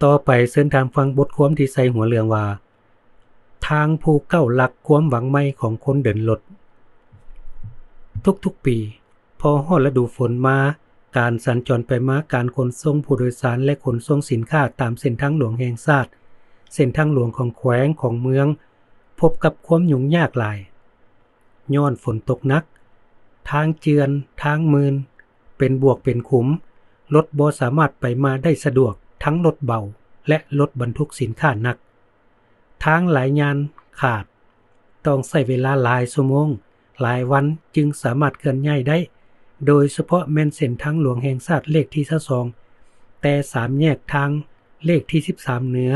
ຕໍ່ໄປເຊີນທ່ານຟັງບົດຄວາມທີ່ໃສ່ຫົວເລື່ອງວ່າ ທາງຜູ້ເກົ້າຫຼັກ ຄວາມຫວັງໃໝ່ຂອງຄົນເດີນລົດ. ທຸກໆປີ, ພໍຮອດລະດູຝົນມາ, ການສັນຈອນໄປມາ, ການຂົນສົ່ງຜູ້ໂດຍສານ ແລະ ຂົນສົ່ງສິນຄ້າຕາມເສັ້ນທາງຫຼວງແຫ່ງຊາດ, ເສັ້ນທາງຫຼວງຂອງແຂວງ, ຂອງເມືອງ, ພົບກັບຄວາມຫຍຸ້ງຍາກຫຼາຍ. ຍ້ອນຝົນຕົກໜັກ, ທາງເຈື່ອນ, ທາງມື່ນ, ເປັນບວກເປັນຂຸມ, ລົດບໍ່ສາມາດໄປມາໄດ້ສະດວກ, ທັງລົດເບົາ ແລະ ລົດບັນທຸກສິນຄ້າໜັກ. ທາງຫຼາຍຢ່ານຂາດ, ຕ້ອງໃຊ້ເວລາຫຼາຍຊົ່ວໂມງ, ຫຼາຍວັນຈຶ່ງສາມາດເຄື່ອນຍ້າຍໄດ້, ໂດຍສະເພາະແມ່ນເສັ້ນທາງຫຼວງແຫ່ງຊາດເລກທີຊາວສອງ ແຕ່ສາມແຍກທາງເລກທີສິບສາມເໜືອ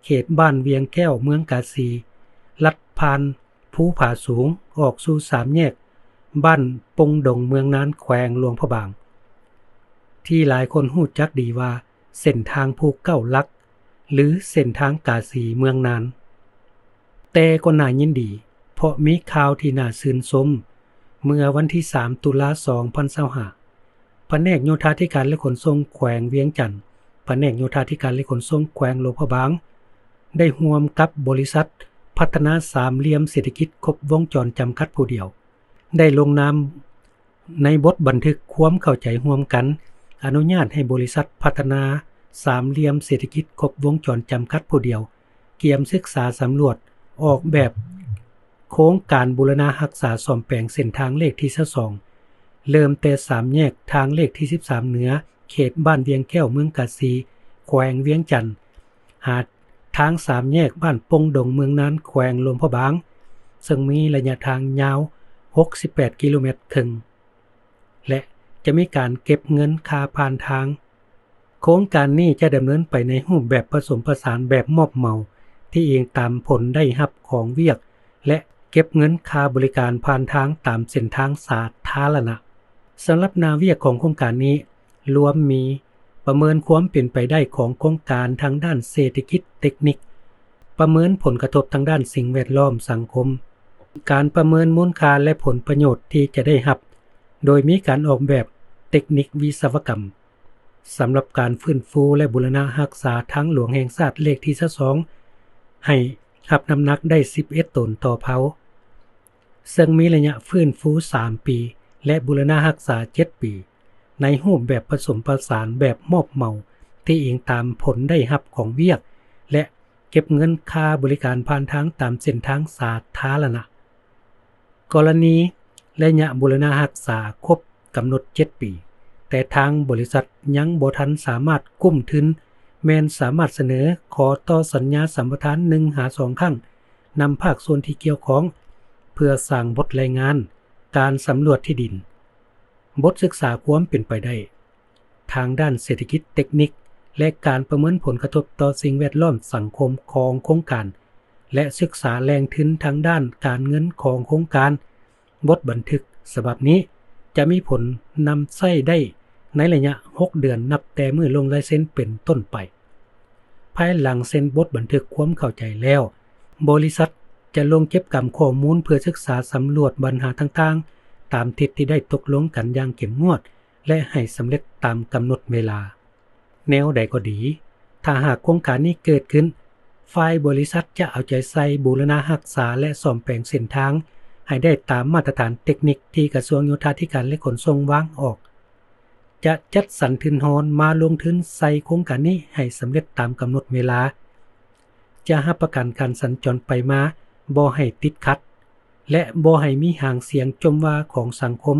ເຂດບ້ານວຽງແກ້ວ ເມືອງກາສີ, ລັດຜ່ານ ພູຜາສູງ ອອກສູ່ສາມແຍກບ້ານປົງດົງ ເມືອງນານ ແຂວງຫຼວງພະບາງ ທີ່ຫຼາຍຄົນຮູ້ຈັກດີວ່າເສັ້ນທາງພູເກົ້າຫຼັກ ຫຼື ເສັ້ນທາງກາສີ ເມືອງນານ. ແຕ່ກໍໜ້າຍິນດີ ເພາະມີຂ່າວທີ່ໜ້າຊື່ນຊົມ. ເມື່ອວັນທີສາມ ຕຸລາ ສອງພັນຊາວຫ້າ ພະແນກໂຍທາທິການ ແລະ ຂົນສົ່ງແຂວງວຽງຈັນ, ພະແນກໂຍທາທິການ ແລະ ຂົນສົ່ງແຂວງຫຼວງພະບາງ ໄດ້ຮ່ວມກັບບໍລິສັດພັດທະນາສາມຫຼ່ຽມເສດຖະກິດຄົບວົງຈອນຈຳກັດຜູ້ດຽວ ໄດ້ລົງນາມໃນບົດບັນທຶກຄວາມເຂົ້າໃຈຮ່ວມກັນ ອະນຸຍາດໃຫ້ບໍລິສັດພັດທະນາສາມຫຼ່ຽມເສດຖະກິດຄົບວົງຈອນຈຳກັດຜູ້ດຽວ ກຽມສຶກສາສຳຫຼວດອອກແບບໂຄງການບູລະນະຮັກສາສ້ອມແປງເສັ້ນທາງເລກທີຊາວສອງ ເລີ່ມແຕ່ສາມແຍກທາງເລກທີສິບສາມເໜືອ ເຂດບ້ານວຽງແກ້ວ ເມືອງກາສີ ແຂວງວຽງຈັນ ຫາທາງສາມແຍກບ້ານປົງດົງ ເມືອງນານ ແຂວງຫຼວງພະບາງ ເຊິ່ງມີໄລຍະທາງຍາວຫົກສິບແປດກິໂລແມັດເຄິ່ງ ແລະ ຈະມີການເກັບເງິນຄ່າຜ່ານທາງ. ໂຄງການນີ້ຈະດຳເນີນໄປໃນຮູບແບບປະສົມປະສານແບບມອບເໝົາ ທີ່ອີງຕາມຜົນໄດ້ຮັບຂອງວຽກ ແລະ ເກັບເງິນຄ່າບໍລິການຜ່ານທາງຕາມເສັ້ນທາງສາທາລະນະ. ສຳລັບໜ້າວຽກຂອງໂຄງການນີ້ ລວມມີ ປະເມີນຄວາມເປັນໄປໄດ້ຂອງໂຄງການທາງດ້ານເສດຖະກິດເຕັກນິກ, ປະເມີນຜົນກະທົບທາງດ້ານສິ່ງແວດລ້ອມສັງຄົມ, ການປະເມີນມູນຄ່າ ແລະ ຜົນປະໂຫຍດທີ່ຈະໄດ້ຮັບ, ໂດຍມີການອອກແບບເຕັກນິກວິສະວະກຳ. ສຳລັບການຟື້ນຟູ ແລະ ບູລະນະຮັກສາທາງຫຼວງແຫ່ງຊາດເລກທີຊາວສອງ ໃຫ້ຮັບນ້ຳໜັກໄດ້ສິບເອັດໂຕນຕໍ່ເພົາ, ເຊິ່ງມີໄລຍະຟື້ນຟູສາມປີ ແລະ ບູລະນະຮັກສາເຈັດປີ ໃນຮູບແບບປະສົມປະສານແບບມອບເໝົາ ທີ່ອີງຕາມຜົນໄດ້ຮັບຂອງວຽກ ແລະ ເກັບເງິນຄ່າບໍລິການຜ່ານທາງຕາມເສັ້ນທາງສາທາລະນະ. ກໍລະນີໄລຍະບູລະນະຮັກສາຄົບກຳນົດເຈັດປີ, ແຕ່ທາງບໍລິສັດຍັງບໍ່ທັນສາມາດກຸ້ມທຶນ, ແມ່ນສາມາດສະເໜີຂໍຕໍ່ສັນຍາສຳປະທານໜຶ່ງຫາສອງຄັ້ງນຳພາກສ່ວນທີ່ກ່ຽວຂ້ອງ ເພື່ອສ້າງບົດລາຍງານການສຳຫຼວດທີ່ດິນ, ບົດສຶກສາຄວາມເປັນໄປໄດ້ ທາງດ້ານເສດຖະກິດເຕັກນິກ ແລະ ການປະເມີນຜົນກະທົບຕໍ່ສິ່ງແວດລ້ອມສັງຄົມຂອງໂຄງການ ແລະ ສຶກສາແຫຼ່ງທຶນທາງດ້ານການເງິນຂອງໂຄງການ. ບົດບັນທຶກສະບັບນີ້ຈະມີຜົນນຳໃຊ້ໄດ້ໃນໄລຍະຫົກເດືອນນັບແຕ່ມື້ລົງລາຍເຊັນເປັນຕົ້ນໄປ. ພາຍຫຼັງເຊັນບົດບັນທຶກຄວາມເຂົ້າໃຈແລ້ວ, ບໍລິສັດຈະລົງເກັບກຳຂໍ້ມູນເພື່ອສຶກສາສຳຫຼວດບັນຫາຕ່າງໆ ຕາມທິດທີ່ໄດ້ຕົກລົງກັນຢ່າງເຂັ້ມງວດ ແລະ ໃຫ້ສຳເລັດຕາມກຳນົດເວລາ. ແນວໃດກໍດີ, ຖ້າຫາກໂຄງການນີ້ເກີດຂຶ້ນ, ຝ່າຍບໍລິສັດຈະເອົາໃຈໃສ່ບູລະນະຮັກສາ ແລະ ສ້ອມແປງເສັ້ນທາງໃຫ້ໄດ້ຕາມມາດຕະຖານເຕັກນິກທີ່ກະຊວງໂຍທາທິການ ແລະ ຂົນສົ່ງວາງອອກ, ຈະຈັດສັນທຶນຮອນມາລົງທຶນໃສ່ໂຄງການນີ້ໃຫ້ສຳເລັດຕາມກຳນົດເວລາ, ຈະຮັບປະກັນການສັນຈອນໄປມາບໍ່ໃຫ້ຕິດຂັດ ແລະ ບໍ່ໃຫ້ມີຫາງສຽງຈົ່ມວ່າຂອງສັງຄົມ,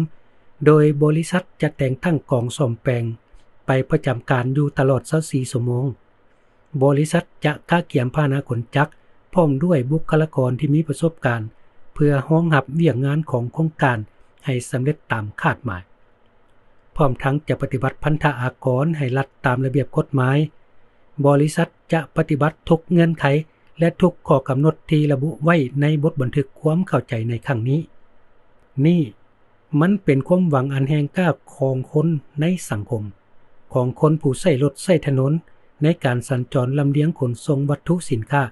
ໂດຍບໍລິສັດຈະແຕ່ງຕັ້ງກອງສ້ອມແປງໄປປະຈຳການຢູ່ຕະຫຼອດຊາວສີ່ຊົ່ວໂມງ. ບໍລິສັດຈະກະກຽມພາຫະນະຂົນຈັກ ພ້ອມດ້ວຍບຸກຄະລາກອນທີ່ມີປະສົບການ ເພື່ອຮອງຮັບວຽກງານຂອງໂຄງການໃຫ້ສຳເລັດຕາມຄາດໝາຍ. ພ້ອມທັງຈະປະຕິບັດພັນທະອາກອນໃຫ້ລັດຕາມລະບຽບກົດໝາຍ. ບໍລິສັດຈະປະຕິບັດທຸກເງື່ອນໄຂ ແລະ ທຸກຂໍ້ກຳນົດທີ່ລະບຸໄວ້ໃນບົດບັນທຶກຄວາມເຂົ້າໃຈໃນຄັ້ງນີ້. ນີ້ມັນເປັນຄວາມຫວັງອັນແຮງກ້າຂອງຄົນໃນສັງຄົມ, ຂອງຄົນຜູ້ໃຊ້ລົດໃຊ້ຖະໜົນ ໃນການສັນຈອນລຳລຽງຂົນສົ່ງວັດຖຸສິນຄ້າ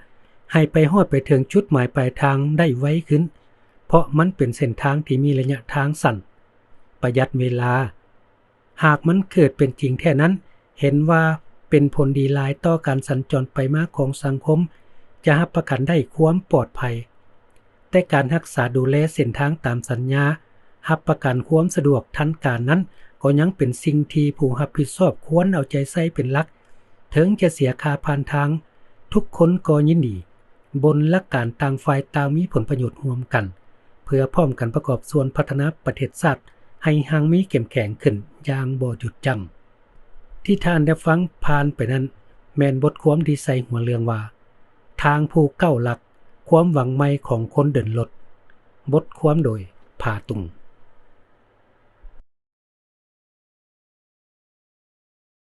ໃຫ້ໄປຮອດໄປເຖິງຈຸດໝາຍປາຍທາງໄດ້ໄວຂຶ້ນ, ເພາະມັນເປັນເສັ້ນທາງທີ່ມີໄລຍະທາງສັ້ນ, ປະຢັດເວລາ. ຫາກມັນເກີດເປັນຈິງແທ້ນັ້ນ, ເຫັນວ່າ ເປັນຜົນດີຫຼາຍຕໍ່ການສັນຈອນໄປມາຂອງສັງຄົມ, ຈະຮັບປະກັນໄດ້ຄວາມປອດໄພ. ແຕ່ການຮັກສາດູແລເສັ້ນທາງຕາມສັນຍາ, ຮັບປະກັນຄວາມສະດວກທັນການນັ້ນ, ກໍຍັງເປັນສິ່ງທີ່ຜູ້ຮັບຜິດຊອບຄວນເອົາໃຈໃສ່ເປັນຫຼັກ. ເຖິງຈະເສຍຄ່າຜ່ານທາງ, ທຸກຄົນກໍຍິນດີ, ບົນຫຼັກການຕ່າງຝ່າຍຕ່າງມີຜົນປະໂຫຍດຮ່ວມກັນ, ເພື່ອພ້ອມກັນປະກອບສ່ວນພັດທະນາປະເທດຊາດໃຫ້ຮັ່ງມີເຂັ້ມແຂງຂຶ້ນຢ່າງບໍ່ຢຸດຢັ້ງ. ທີ່ທ່ານໄດ້ຟັງຜ່ານໄປນັ້ນ ແມ່ນບົດຄວາມທີ່ໃສ່ຫົວເລື່ອງວ່າ ທາງຜູ້ກ້າວຫຼັກ, ຄວາມຫວັງໃໝ່ຂອງຄົນເດີນລົດ. ບົດຄວາມໂດຍ ຜາຕຸງ.